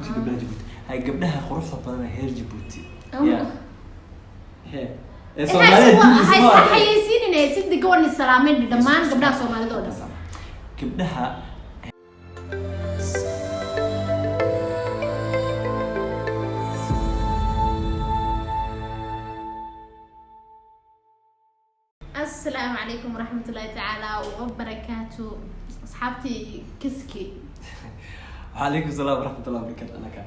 Jabuuti, gabdhaha Jabuuti hay, gabdhaha quruxda badan ee reer Jabuuti. Ya he ee Soomaalida Ha ma iska arag. Xayeysiinina si degan salaameen dhammaan gabdhaha Soomaalida oo dhan. Gabdhaha. Asalaamu calaykum waraxmatullaahi tacaala wabarakaatu, asxaabtii Kaski. Calaykum salaam waraxmatullahi wabarakatu. Anaka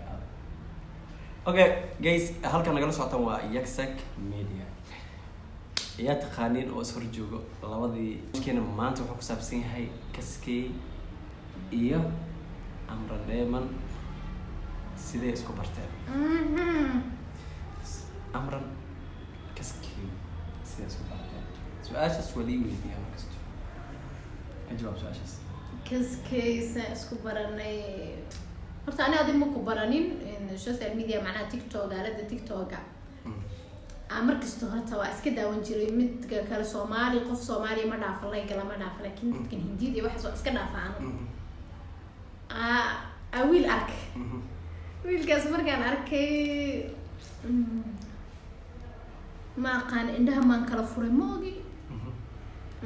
okay guys, halkan nagala socotaan waa Yaksak Media. Yaa taqaaniin oo is hor joogo labadii keena. Maanta wuxuu ku saabsan yahay Kaskey iyo Amran Dheeman sidee isku barteen. Amran, Kaskey sidee isku barteen? Su-aashaas waa lii weydiiyaa markasto. Ka jawaab su-aashaas. Kaskeysan isku baranay horta ani adi ma ku baranin social media, macnaha TikTok, aalada TikToka. Aa markasta horta waa iska daawan jiray. Midka kale Soomaali, qof Soomaaliya ma dhaafa, like lama dhaafa, laakiin dadkan Hindida iyo waxaas waa iska dhaafa anu. Aa wiil arkay. Wiilkaas markaan arkay, ma aqaan, indhaha maan kala furay, ma ogi,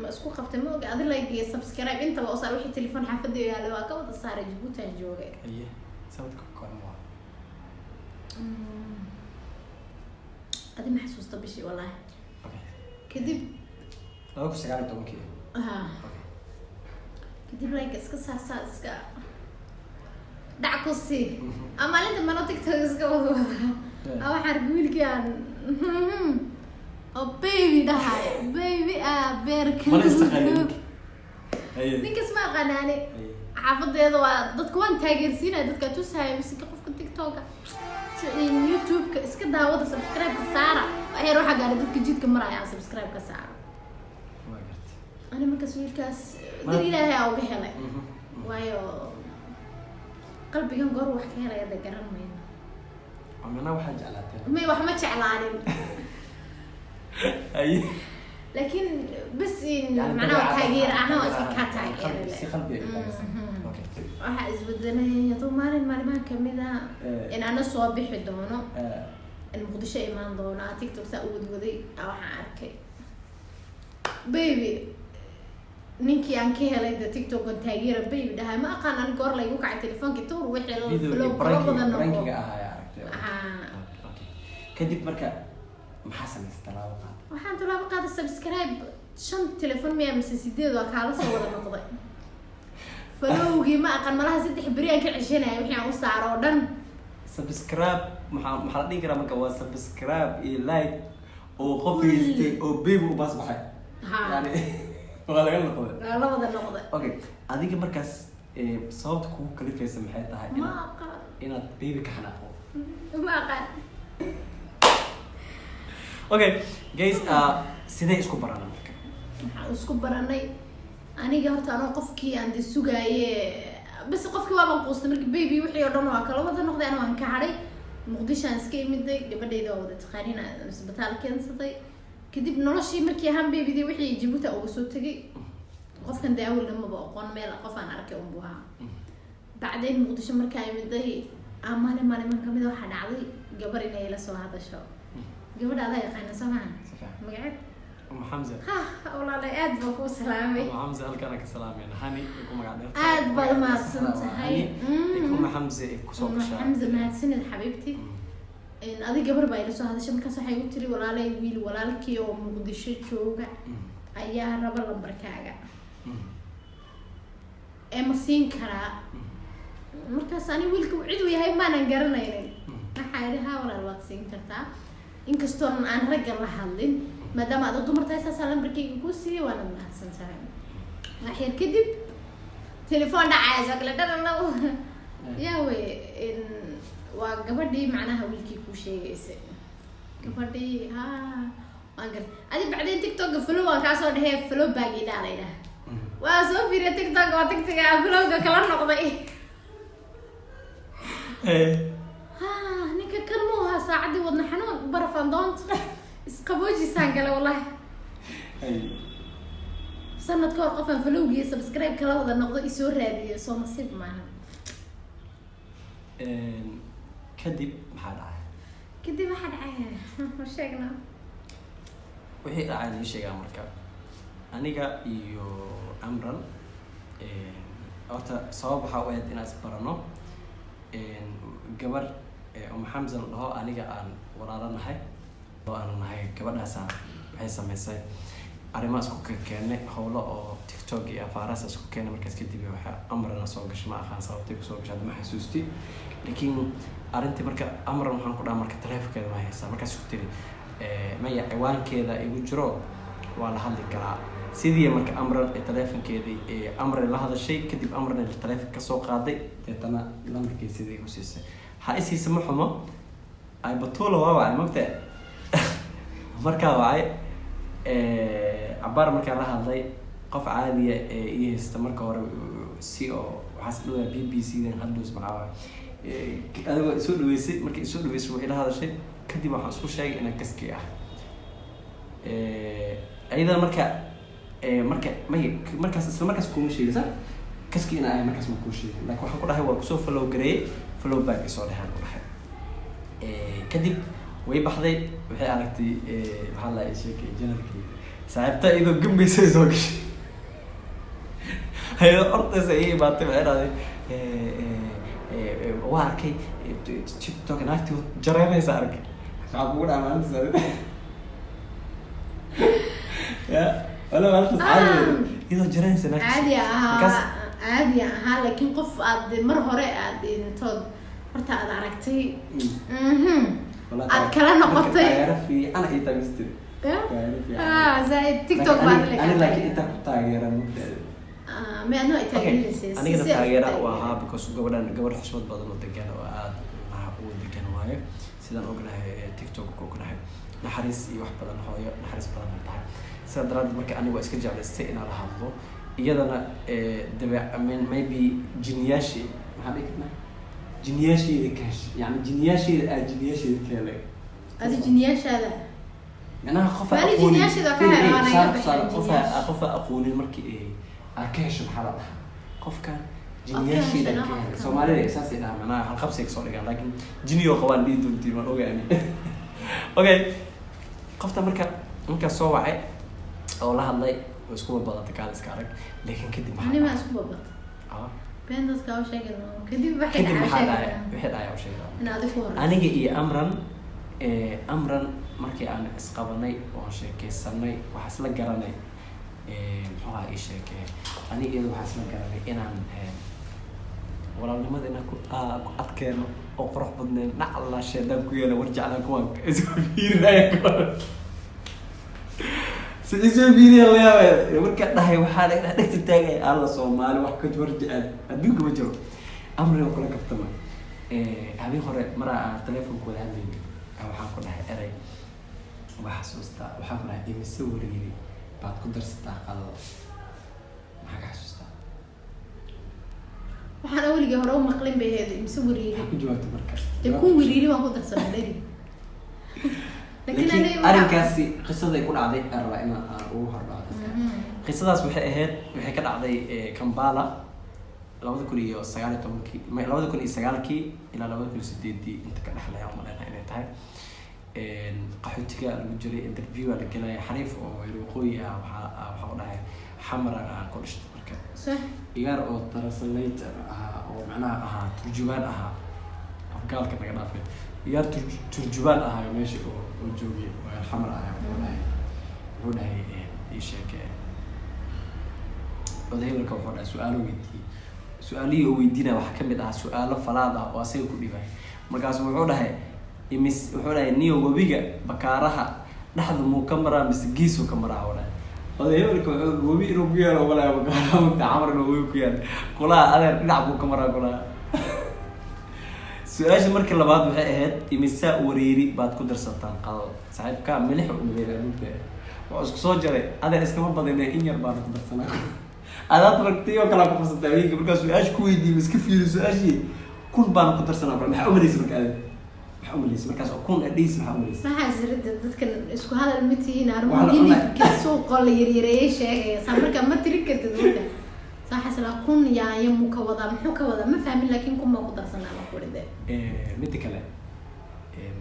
ma isku qabtay, ma ogi. Adi like iyo subscribe intaba oo saar, wixii telefoon xaafadda yaala waa ka wada saaray. Jabuuti aan joogay. Aye, sanadka koran waa? Adi ma xasuusta bishii wallahi. Okay. Kadib 2019-kii. Ah, kadib like iska saarsaa, iska dhac ku sii. Aa maalinta mano TikTok iska wada wada. Aa waxaan arkay wiilkii aan oo baby dhahay, baby ah beerka. Mana istaqaanin ninka? Haye. Ninkas ma aqaanaani. Haye. Xaafadeeda waa dadka waan taageersiinaya, dadka tusaya misika qofka TikToka, YouTube-ka iska daawada, subscribe-ka saara. Heer waxaa gaaray dadka jidka maraya aan subscribe ka saaro. Waa gartay. Ani markaas wiilkaas dar Ilaahay aa uga helay, waayo qalbigan goor wax ka helaya da garan mayno. Oo macnaha waxaa jeclaateen? May, wax ma jeclaanin. Haye. Laakiin bas in Yani macnaha dabeecad taageer ahaan waa iska ahaan, kaa si taageerale. Qalbi ay taageersan. Okay. Waxaa isbedelay hadduu maalin maalimaha kamid a in ana soo bixi doono, in Muqdisho imaan doono. Aa TikTok saa u wadwaday, aa waxaan arkay baby, ninkii aan ka helay de TikTok on taageera baby dhahay. Ma aqaan ani goor laygu kacay telefoonki tuur wixii la Video flow kala wada noqo. Prankiga ahaa ayaa aragtay. Ah. Okay. Kadib marka maxaa samaysay? Tallaabo qaaday? Waxaan tallaabo qaaday subscribe shan telefon miya mise sideed waa kaala soo wada noqday. Followgii ma aqaan, malaha 3 beri aan ka ceshanaya wixii aan u saaro oo dhan. Subscribe maxaa la dhihi karaa marka? Waa subscribe iyo like oo qof haystay oo baby u baas baxay. Ha. Yani waa laga noqday. Waa la wada noqday. Okay, adiga markaas sababta kugu kalifaysa maxay tahay Ma inaad aqaan. inaad baby ka xanaaqo? Ma aqaan. Okay guys, sidee isku barana marka? Waxaan isku baranay aniga horta anoo qofkii aan de sugaaye bas, qofkii waaban quustay marka baby wixii oo dhan waa kala wada noqday. Ana waan ka hadhay, Muqdisho aan iska imiday, gabadhayda waa wada taqaanin, aan isbitaal keensaday. Kadib noloshii markii ahaan babydii wixii Jabuuti uga soo tegay, qofkan dee awalna maba aqoon, meel qof aan arkay unbuu ahaa. Bacdeen Muqdisho markaa imiday, aa maalin maaliman kamid a waxaa dhacday gabar inay ila soo hadasho. Gabadha adaa yaqaana soo maha? Si fiican. Magaceed? Umu Xamza. Ha walaalay, aad baa kuu salaamay. Umu Xamza halkaan ka salaamayna. Hani ay ku magac dheer. Aad baad umahadsan tahay. Umu Xamza ay kusoo Umu gashaa. Xamza, mahadsanid xabiibti. Adig gabar baa ila soo hadashay markaas, waxay igu tiri: "Walaalay, wiil walaalkii oo Muqdisho jooga ayaa raba lambarkaaga, ee ma siin karaa?" Markaas ani wiilka cid uu yahay maanan garanaynin. Waxaa idhi: "Ha walaal, waad siin kartaa, inkastoo aan ragga la hadlin, maadaama aad dumar tahay saasaa lambarkayga kuu siiyay, waanad mahadsan tahay." Waxyar kadib telefoon dhacaya soo kale dhalala, yaa wey, waa gabadhii macnaha wiilkii kuu sheegaysay. Gabadhii ha waan gartay. Adi bacdeen TikToka follow waan kaasoo dhehee, follow back ii dhaa laydhaha. Waa soo fiiriya TikTok, waa TikToka followga kala noqday. Ha ninka kan muu ahaa? Saacaddii wadna xanuun, barafaan doonta isqaboojisaan gale wallahi. Sanad ka hor qofaan followgiiyo subscribe kala wada noqdo isoo raadiyo, soo nasiib maaha. Kadib maxaa dhacay? Kadib waxaa dhacay ma sheegnaa? Wixii dhacay nii sheegaa. Marka aniga iyo Amran, horta sabab waxaa u ahayd inaan isbarano gabar Umu Xamza la dhaho, aniga aan walaalo nahay oo aan nahay. Gabadhaasa waxay sameysay arrimahaas ku keenay howlo oo TikTok iyo afaarahaas isku keenay. Markaas kadib waxaa Amrana soo gashay, ma aqaan sababtay kusoo gashay, hadda ma xasuusti, laakiin arrintii marka Amran waxaan ku dhaha, marka taleefonkeeda ma haysaa? Markaas ku tiri, maya, ciwaankeeda igu jiro, waa la hadli karaa. Sidii marka Amran ee taleefonkeedii ee Amran la hadashay, kadib Amran taleefon kasoo qaaday, deetana lambarkii sidii igu siisay. Ha isiisa, ma xumo, ay batuula waa wacay mogta. Markaa wacay cabaar, markaan la hadlay, qof caadiya ee ii haysta marka hore si oo waxaas dhawaa BBC dan hadhows maxaa waaye, adigoo isoo dhaweysay. Markii isoo dhaweysay way ila hadashay. Kadib waxaan isku sheegay inaan gaskii ah. Ayadana marka marka may markaas isla markaas kuma sheegay sa kaski inaan ahay, markaas ma kuu sheegin, laakiin waxaan ku dhahay waa kusoo follow gareeyay, follow back isoo dhexaan ku dhahay. Kadib way baxday, waxay aragtay maxaa la sheekay janarkii saaxiibta iyadoo gambaysa soo gashay, ayadoo ordaysa ii imaatay. Waxay dhahday, waa arkay TikTok naagtii jareeraysa arkay. Maxaa kugu dhaca maalintaas adiga? Ya wala maalintaas caadi iyadoo jareeraysa naagtii. Caadi ahaa. Caadi ahaa, laakiin qof aad mar hore aad intood horta aad aragtay, Wallahi aad kala noqotay. Marka taageero fiican ay tahay mistiri. Taageero fiican. Ah, zaaid TikTok baa Ani laakiin intaa ku taageera mugtaada. Ma adna ay Okay, taageeraysay? anigana taageera u ahaa because gabadhan gabadh xushmad badan oo degan oo aada ugu degan waayo. Sidaan ognahay TikTok ku ognahay naxariis iyo wax badan, hooyo naxariis badan bay tahay. Sidaa daraadeed marka aniga waa iska jeclaystay inaan la hadlo. Iyadana dabeec, I mean, maybe jiniyaashii, maxaa dhihi karnaa, jiniyaasheeda ka heshay, yani jiniyaasheeda aad jiniyaasheeda ka helay. Adi jiniyaashaada? Micnaha qof Maali aqoonin. jiniyaasheeda ka helay, waana iga Tusaale, baxeen qof jiniyaasha. Qof aqoonin markii ay aad ka hesho, maxaa la dhahaa, qofkan jiniyaasheeda heshana ka helay. Qofkan. Soomaalida saasay dhahaa, macnaha halqabsiay kasoo dhigaan, laakiin jiniyoo qabaan dhihi doontiin, waan ogaani. Okay, qofta marka markaa soo wacay oo la hadlay oo isku badatay, kaal iska arag, laakiin kadib maxaa Ani maa dhacay? Isku babata. Ah. Been dadka u sheegay kadib waxay Kadib dhacay maxaa dhacay? sheegay. Wixii dhacay u sheegay. In adi ku horeyso. Aniga iyo Amran, Amran markii aan isqabanay oo sheekeysanay, waxaa isla garanay, muxuu ahaa, ii sheekee, aniga iyada waxaa isla garanay inaan walaalnimada inaan ku adkeeno oo qurux badneen nacalla sheedaan ku yeelo war jeclaan kuwaan isku fiirinaya, kuwaan si isoo fiiriya la yaabaya. Markaa dhahay waxaa la dhegta taagay alla Soomaali wax ka war jecel adduunka ma jiro. Amri oo kula kaftama. Habeen hore maraa aan telefoonka wada hadlayna, waxaan ku dhahay erey waa xasuustaa. Waxaan ku dhahay, imise wareeri baad ku darsataa qadada? Maxaa ka xasuustaa? Waxaan weligay hore u maqlin bay ahayd, mise wariiri. Maxaa ku jawaabtay marka? Dee 1000 wariiri baan ku darsanay dheri, laakiin laakiin aniga arrinkaasi qisaday ku dhacday aan rabaa in aan ugu hordhaco dadka. Qisadaas waxay ahayd, waxay ka dhacday Kampala 2019-kii, 2009-kii ilaa 2008-dii inta ka dhexlaya umaleyna inay tahay. Qaxootiga lagu jiray, interview la gelaya, xariif oo reer waqooyi ah waxaa u dhahay xamara aan ku dhashtay marka igaar oo translator ahaa oo macnaha ahaa turjubaan ahaa, afgaalka naga dhaafay, igaar turjubaan ahaa meesha oo joogay oo reer xamar ahaa, wuxuu dhahay ii sheeg oday hebelka. Wuxuu dhahay su-aalo weydiiyey. Su-aalihii oo weydiinaya waxaa kamid ahaa su-aalo falaad ah oo asaga ku dhibay. Markaasu wuxuu dhahay imis, wuxuu dhahay, niyo webiga Bakaaraha dhexda muu ka maraa mise geesuu ka maraa? Wuxuu dhahay oday hebelka wuxuu webi inuu ku yaalo malaya Bakaaraha, mugta Xamar inuu webi ku yaalo kulaha, adeer dhinac buu ka maraa kulaha. Su-aasha markii labaad waxay ahayd, imisa wareeri baad ku darsataan qadada? Saaxiibka milix u maleeyaa mugta, wuxuu isku soo jaray, adeer iskama badine, in yar baan ku darsanaa. Adaad ragtay oo kala ku qabsatay haweenka markaa su-aasha ku weydiiyey, iska fiiri su-aashii, 1000 baan ku darsanaa kale. Maxaa umalaysa marka adeer? Maxaa umalaysa markaas oo 1000 adhiis? Maxaa umalaysa? Maxaa sirida dadkan isku hadal ma tihiin. Wax Arrimo la cunay. Hilibka suuqa la yaryareeyay sheegaya saa markaa ma tirin kartid marka Waxaas laa 1000 yaanyo muu ka wadaa, muxuu ka wadaa ma fahmin, laakiin 1000 baan ku darsanaa baan ku idhi dee. Midda kale,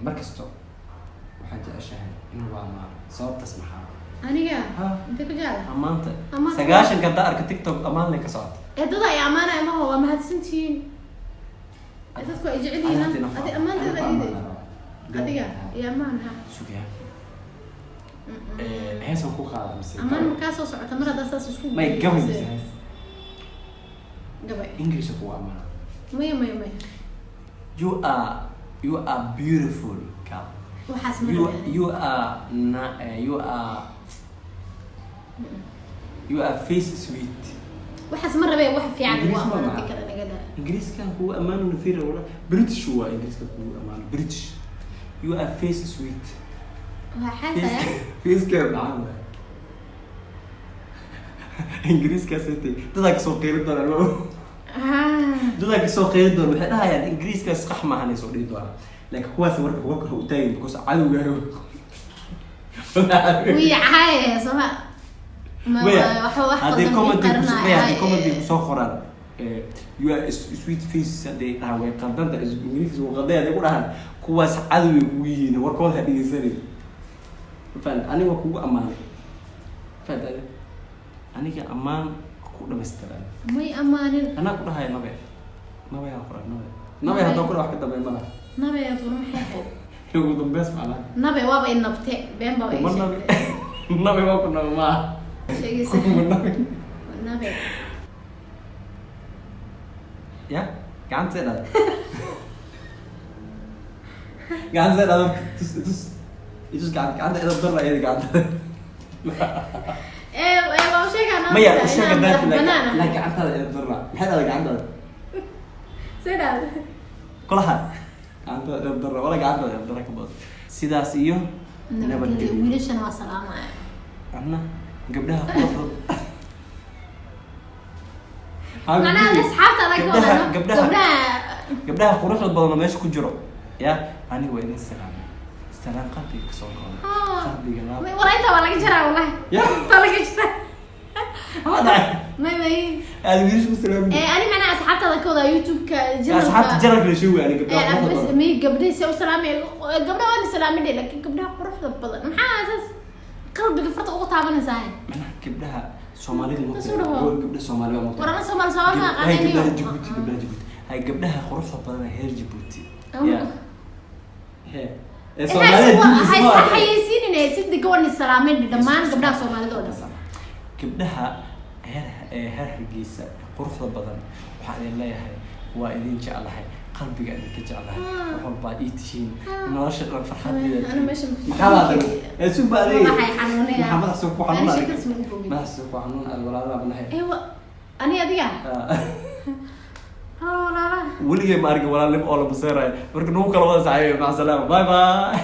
mar kasto waxaad jeceshahay in lagu amaano. Sababtaas maxaa? Aniga? Ha. Intee ku jecla? Amaanta. Amaanta. 90-ka haddaa arka TikTok ammaan lay ka socota. Ee dada ay amaanaya maho, waa mahadsantihiin. Ee dadku ay jecel yihiin. Adi amaanteeda diiday adiga iyo amaan ha. Sugaya, heesan ku qaada mise? Amaan makaa soo socota mar haddaa saas isku May gabay mise hees? Gabay. English kugu amaana. Maya, maya, maya. You are beautiful girl. Waxaas ma You rabaan. you are na you are face sweet. Waxaas ma rabee, wax fiican ugu Ingiriis ma amaanti maha. kale naga daa. Ingiriiskan kugu ammaano nafira wala British waa Ingiriiska kugu ammaano British. You are face sweet. Waa xaasaya. Face-ka macaan waay. Ingiriiskaas intay dadaa kasoo qeylin doonaan, dadaa kasoo qeylin doona, waxay dhahayaan Ingiriiskaas qax maahan ay soo dhihi doonaan, laakiin kuwaas warka warka ha u taagin because cadowgaaga. Wiicahay sooma ma? Maya, wax haddii qaldan comment ii qaranaya. maya, haddii comment kusoo qoraan "You are sweet face", hadday dhahaan way qaldanta, Ingiriiska wuu qalday hadday ku dhahaan, kuwaas cadowgay kugu yihiin, warkooda ha dhegeysanay. Fahant? Aniga waa kugu ammaanay. Fahant? Aniga ammaan ku dhamaystiran. May amaanin. Anaa ku dhahaya nabe, nabe aan ku dhahay, nabe, nabe haddaan ku dhaha wax ka dambeey ma laha. Nabe war maxay ahayd? Ugu dambeys macnaha. Nabe waaba i nabte, been baaba ii Kuma nabe. sheegtay. Nabe waa ku nabe maaha. Sheegaysa. Kuma nabe. Nabe. Ya gacanta see dhahday, gacanta see dhahday, tus tus itus gacanta, gacanta edab darra iyada gacanta. Ee ee waa u sheegaa. Maya, u sheega madax daati banaan. Laakiin gacantaada edab darra maxay dhahday gacantaada? See dhahday. Kolaha gacantaada edab darra wala gacantaada edab darra ka badan. Sidaas iyo nabadgelyo. Nabadgelyo. Wiilashana waa salaamaya. Anna gabdhaha quruxda Macnaha asxaabta adag ka Gabdhaha- wadano. Gabdhaha. Gabdhaha. Gabdhaha quruxda badan oo meesha ku jiro ya, aniga waa idin salaamay, salaan qalbiga kasoo go'day. Qalbiga laab. Wala intaa waa laga jaraa wallahi. Ya. Waa laga jaraa. Maxaa dhacay? May, may. Aad wiilasha ku salaamin. Ee ani macnaha asxaabtaada ka wadaa YouTube-ka. Asxaabta jaralka la sheegay ani gabdhaha quruxda bas badan. May, gabdhaha se u salaamay, gabdhaha waan salaamin dhe, laakiin gabdhaha quruxda badan maxaa saas qalbiga farta ugu taabanaysaa? Macnaha gabdhaha Soomaalida ma Taas u dhaho. gabdhaha Soomaalida ma Warana Soomaali Soomaali ma hay aqaanay. Gabdhaha Jabuuti, gabdhaha Jabuuti, hay gabdhaha quruxda badan ee heer Jabuuti. Ya he ee Soomaalida Ha Jabuuti iska ma xayeysiinine, si degan waan salaamin dhammaan gabdhaha Soomaalida oo dhan. Gabdhaha heer ee heer Hargeysa ee quruxda badan, waxaan idin leeyahay waa idin jeclahay, qalbiga idinka jeclahay. Wax walbaa ii tihiin, nolosha dhan farxadeeda. Ana meesha Maxaa baa adiga ee sug baa adiga? Madaxay xanuunaya. Maxaa madax soo ku xanuun Ani adiga? sheekadas ma u bogin. Madax soo ku xanuun aad walaalaa banahay. Ewa, ani adiga halo walaala. Weligay ma arkin walaalnimo oo la maseerayo. Marka nagu kala wada saxeeyo. Maca salaama, bye bye.